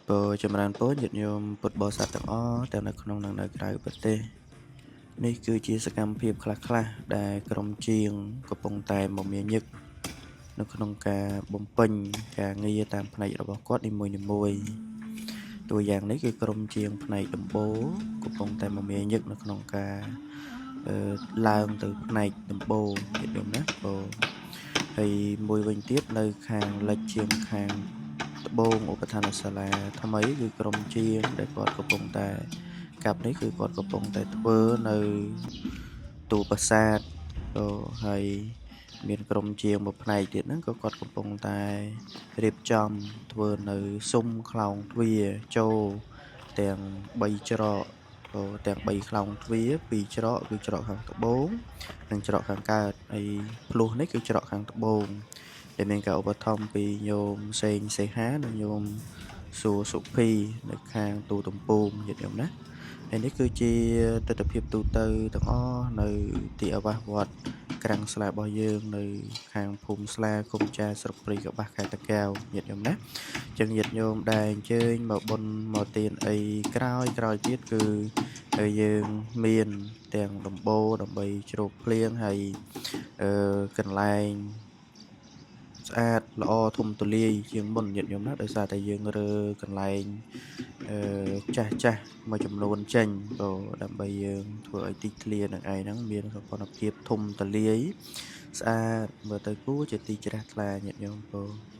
ពរចម្រើនពរញាតិញោមពុទ្ធបរិស័ទទាំងអស់ទាំងនៅក្នុងនិងនៅក្រៅប្រទេសនេះគឺជាសកម្មភាពខ្លះៗដែលក្រុមជាងកំពុងតែមមាញឹកនៅក្នុងការបំពេញការងារតាមផ្នែករបស់គាត់នីមួយៗតួយ៉ាងនេះគឺក្រុមជាងផ្នែកដំបូលកំពុងតែមមាញឹកនៅក្នុងការឡើងទៅផ្នែកដំបូលញាតិញោមណាពរហើយមួយវិញទៀតនៅខាងលិចជាងខាងត្បូងឧបឋានសាលាថ្មីគឺក្រុមជាងដែលគាត់កំពុងតែកាប់នេះគឺគាត់កំពុងតែធ្វើនៅទូប្រាសាទហើយមានក្រុមជាងមួយផ្នែកទៀតហ្នឹងក៏គាត់កំពុងតែរៀបចំធ្វើនៅស៊ុមខ្លោងទ្វារចូលទាំង3ច្រកទាំង3ខ្លោងទ្វារ2ច្រកគឺច្រកខាងត្បូងនិងច្រកខាងកើតហើយភ្លោះនេះគឺច្រកខាងត្បូងដែលមានការឧបត្ថម្ភពីញោមសេងសេហានិងញោមសួសុភីនៅខាងទូទំពូងញាតិញោមណាហើយនេះគឺជាទិដ្ឋភាពទូទៅទាំងអស់នៅទីអាវាសវត្តក្រាំងស្លារបស់យើងនៅខាងភូមិស្លាឃុំចាស្រុកព្រៃកប្បាសខេត្តតាកែវញាតិញោមណាចឹងញាតិញោមដែលអញ្ជើញមកបុណ្យមកទានអីក្រោយក្រោយទៀតគឺយើងមានទាំងដំបូលដើម្បីជ្រូកភ្លៀងហើយកន្លែងស្អាតល្អធំទូលាយជាងមុនញាតិញោមណាដោយសារតែយើងរើកន្លែងចាស់ចាស់មួយចំនួនចេញក៏ដើម្បីយើងធ្វើឲ្យទីធ្លានឹងឯងហ្នឹងមានសោភ័ណភាពធំទូលាយស្អាតមើលទៅគួរជាទីជ្រះថ្លាញាតិញោមពរ។